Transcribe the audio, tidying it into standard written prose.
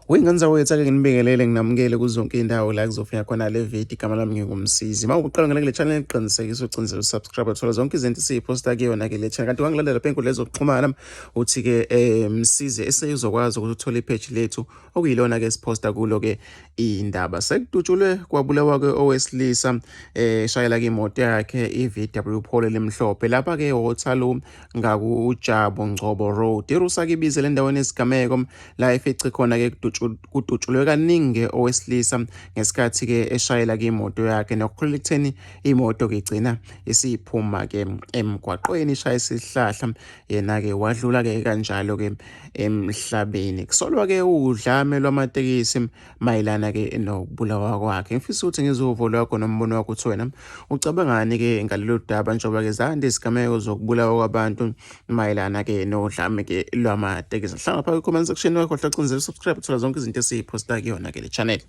Wey'ngane zakwethu ake nginibingelele nginamukele kuzonke iy'ndawo la kuzofika khona le video. Igama lami nginguMsizi. Uma uqala ngale kule channel qinisekisa ucinzele usubscribe uthola zonke izinto esiyiphosta kuyona ke le channel. Kanti wangilandela lapha enkundleni zokuxhumana uthi ke Msizi eseyuzokwazi ukuthi uthole ipage lethu okuyilona ke esiphosta kulo ke indaba. Sekudutshulwe kwabulawa ke owesilisa eshayela ke imoto yakhe i-VW Polo elimhlophe lapha ke eWaterloo ngakuJabu Ngcobo Road. IRUSA ke ibizele endaweni yesigameko la efice khona ke kudutshulwe kaningi owesilisa ngesikhathi ke eshayela ke imoto yakhe nokukholela ekutheni imoto ke igcina isiphuma ke emgwaqweni ishaya isihlahla yena ke wadlula ke kanjalo ke emhlabeni. Kusolwa ke udlame lwamatekisi mayelana ke nokubulawa kwakhe. Ngifisa ukuthi ngizwe uvo lwakho nombono wakho ukuthi wena ucabangani ke ngalolu daba njengoba ke zande izigameko zokubulawa kwabantu mayelana ke nodlame ke lwamatekisi. Hlala phakathi comment section wakho hlacindezela subscribe uthola zonke izinto esiyiphosta kuyona ke le channel.